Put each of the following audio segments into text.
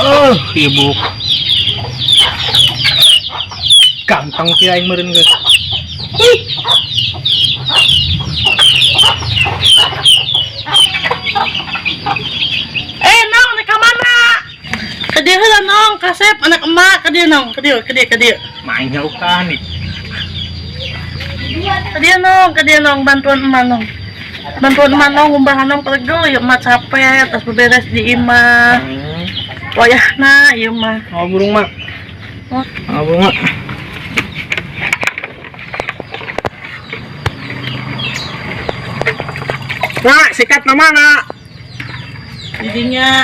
Oh, ibu. Gampang sih aing meureun geus. Ih. Eh, Nong, nek ka mana? Ka dieu heula, Nong, kasep anak emak ka dieu, Nong, ka dieu, ka dieu, ka dieu. Main nyalukan nih. Ka dieu, Nong, ka dieu, Nong, bantuan emak, Nong. Bantuan emak, Nong, ngumbahan, Nong, pelegel, ya emak capek, terus beberes di imah. Wayahna, ieu mah. Oh, burung mak. Oh. Oh, burung mak. Mak, sikat nama nak. Didinya.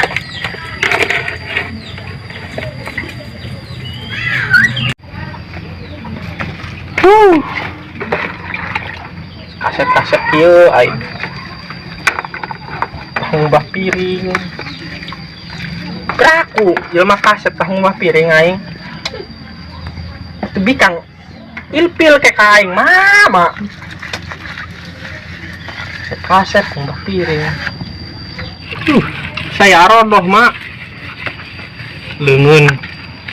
Huh. Kaset-kaset kieu aing. Tah ngumbah piring. Keraku, jelema kaset tah ngumbah piring aing. Teu bikang ilpil ke ka aing mama. Kaset-kaset ngumbah piring. Saya rodoh mak. Leungeun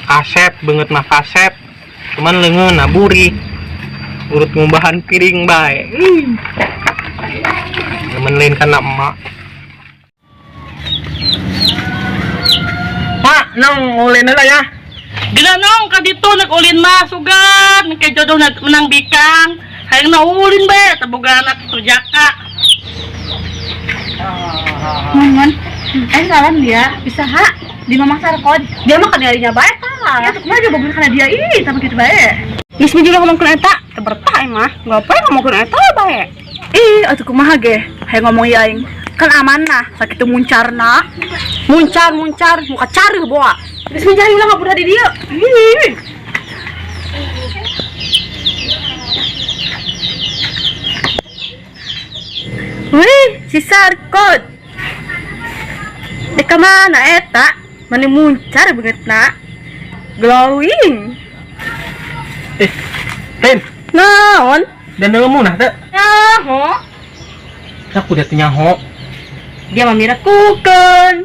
kasep beungeut mah kasep. Cuman leungeun burik. Urut ngumbahan piring bae. Ih. Nemen lain kana emak. Mak, nong ulin heula ya. Gila, Nong, ka ditu nek ulin mah sugan, ke jodoh na menang bikang. Hayang na ulin bae, teu boga anak kerjaka. Nongon, eh salam dia, bisa ha? Di Mamang Sarkon. Dia mah kenalinya bae tah. Ya tuh kumaha dia bogoh kana dia ih, sama kitu bae. Geus mah juga ngomongkeun eta, teu bertah aing mah. Ngapain ngomongkeun eta bae? Ih, atuh kumaha ge? Hayang ngomong ieu aing. Kan amanah, sakitu muncarna. Muncar muncar, muka cari boa. Geus mah jari ulah ngabudah di dieu. Ih. Wih, si Sarkot. Deka mana eta? Mani muncar banget nak. Glowing. Eh, Rin, Naon? dan nemu nah teh. Nyaho. Aku udah nyaho. Dia mah mirakukeun.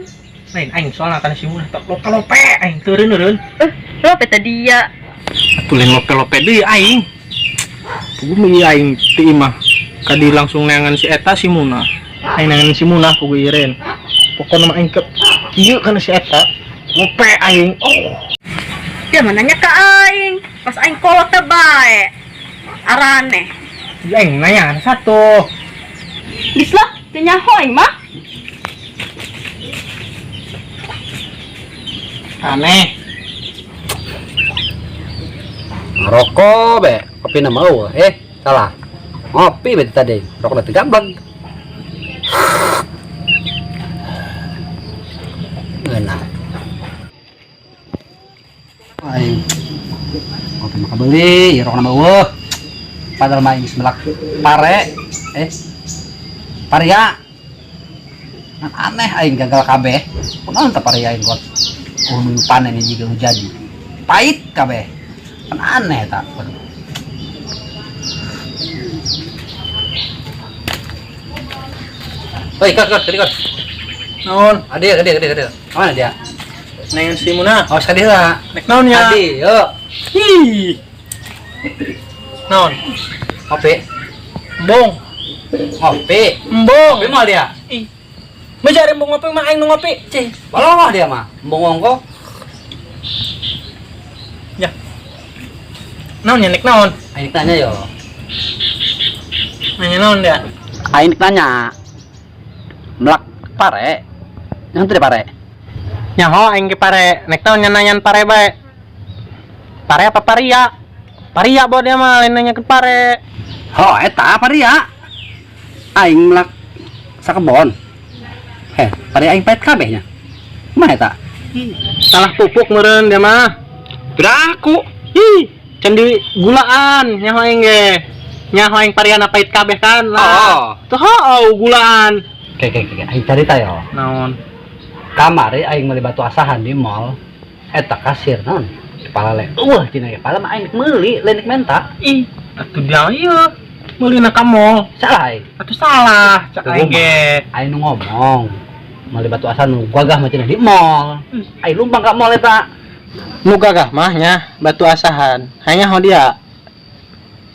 Lain aing soalna kana si Munah teh lope-lope aing teu eureun. Eh, lo peta dia. Atuh lain lope-lope deui aing. Puguh mah ieu aing ti imah. Kadi langsung neangan si eta si Munah. Aing neangan si Munah puguh ieu Rin. Pokona mah aing ke kieu kana si eta. Lope aing. Oh. Dia mah nanya ke aing. Pas aing kolot teh bae. Araneh. Ieu aing nanya satu. Geus lah, teu nyaho aing mah. Aneh. Ngerokok be, kopi nama eueuh. Eh, salah. Ngopi be tadi, rokok teh gablek. Ngeunah. Aing. Kopi mah kabeli, ieu rokok nama eueuh. Padahal mah aing geus melak pare, eh. Paria. Kan aneh aing gagal kabeh. Kunaon teh paria aing kot. Oh, nu panen hiji ge jadi. Pahit kabeh. Kan aneh tak. Hei, kos, kos, kos. Naon? Adik, adik, adik, adik. Mana dia? Neangan si Munah. Oh, sekali lah. Nek naon ya? Adi, yuk. Hi. Naon? Ngopi. Embung. Ngopi. Embung. Ngopi mah dia. Ih. Mencari embung ngopi mah aing nu ngopi. Cih, walau dia mah. Embung ongko. Ya. Naon ya nek naon? Aing tanya yo. Nanya naon dia? Aing tanya. Melak pare. Yang tadi pare. Nyaho aing ke pare. Nek naon nya nanyan pare bae. Pare apa paria? Paria bawa dia mah lain nanya ke pare. Oh, eta paria. Aing melak sakebon. Heh, pare aing pahit kabeh nya. Kumaha eta? Salah pupuk meureun dia mah. Beraku. Ih, can di gulaan nyaho aing ge. Nyaho aing pariana pahit kabeh kan lah. Oh. Tuh oh, gulaan. Oke, oke, oke. Aing carita yo. Naon? Kamari aing meuli batu asahan di mall. Eta kasir naon? Kepala le. Eueuh cenah ge. Pala mah aing meuli, lain menta. Ih, Atuh dia ieu meulina ka mall. Salah aing. Atuh salah, cak aing ge. Aing nu ngomong. Meuli batu asahan nu gagah mah cenah di mall. Aing lumpang ka mall eta. Nu gagah mah nya batu asahan. Hanya ho dia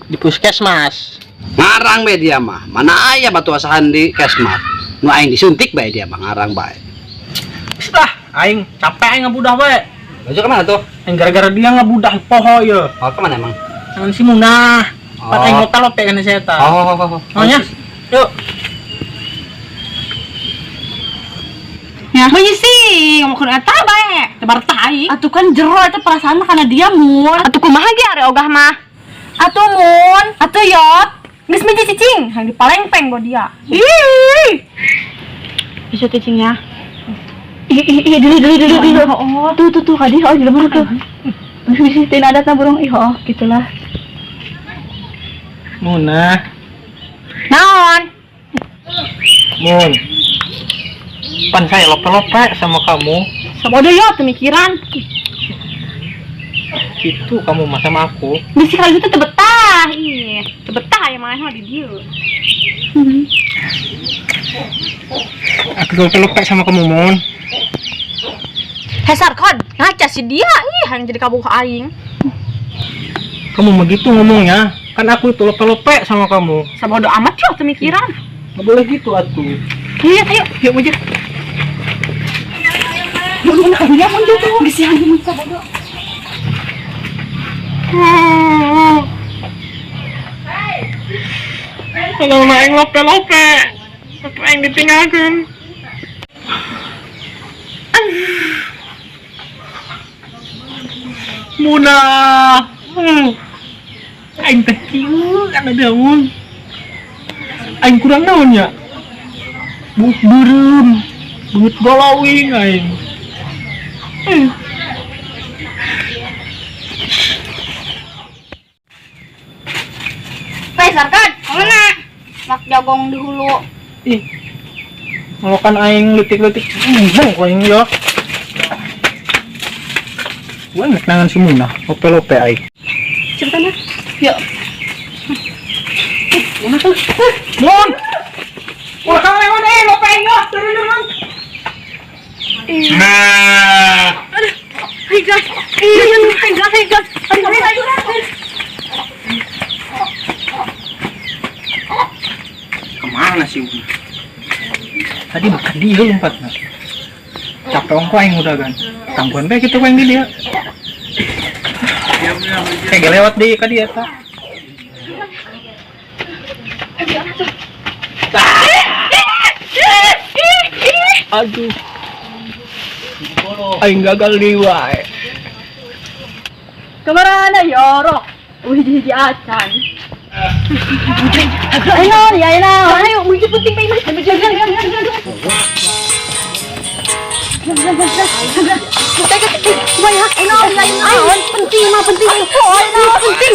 di puskesmas. Ngarang bae dia mah. Mana aya batu asahan di kesmas. Nu aing disuntik bae dia mah ngarang bae. Sudah, aing capek aing ngabudah bae. Baju kemana tuh? Aing gara-gara dia ngabudah poho ye. Oh, kemana emang? Jangan si Munah. Pat Oh. aing lope kana si eta. Oh. Oh nya. Yuk. Ya, bunyi sih ngomongkeun eta bae. Teu bartah aing. Atuh kan jero eta perasaan mah kana dia mun. Atuh kumaha ge are ogah mah. Atuh mun, atuh yot. Geus miji cicing, hayang dipalengpeng go dia. Ih. Bisa cicing ya. Ih, ih, ih, dulu, dulu, dulu, dulu. Oh, Tuh, tuh, tuh, kadi, oh, di mana tuh? Bisa teh adat na burung, ih, oh, gitulah. Munah. Naon? Mun. Pan saya lope-lope sama kamu. Sabodo yo teu mikiran. Gitu kamu mah sama aku. Bisi kali itu teu betah. Ih, teu betah ya mah di dieu. Aku lope-lope sama kamu, Mun. Hei Sarkon, ngaca si dia, ih, hayang jadi kabogoh aing. Kamu mah gitu ngomongnya. Kan aku itu lope-lope sama kamu. Sabodo amat yo teu mikiran. Nggak boleh gitu atuh. Iya, ayo. Yuk, aja. Mun mun mun tuh. Geus hayang mun sabodo. Kalau aing lope-lope. Tapi aing ditinggalkeun. Munah. Aing teh kieu kana dia mun. Aing kurang naon nya? Buut beureum, buut golowing aing. Hei Sarkon, kemana? Mak jagong di hulu. Ih. Molokan aing leutik-leutik embung ku aing ya. Gua nek nangan si Munah, lope-lope aing. Cepetan ya. Yuk. Mun. Ulah ka lewat eh lope aing ya. Turun turun. Nah. Hai guys. Hai guys, hai guys. Aduh, aduh, aduh. Kemana sih Munah? Tadi makan dia lompat nah. Capek ongko aing udah kan. Tangguhan bae kitu aing di dia. Kayak lewat deh ka dia ta. Aduh. Aing gagal di wae. Kamarana yorok, hiji-hiji acan. Ayo, ya, ayo, Ayo, mungkin penting bae mah. Jangan, jangan, jangan. Penting mah penting. Penting.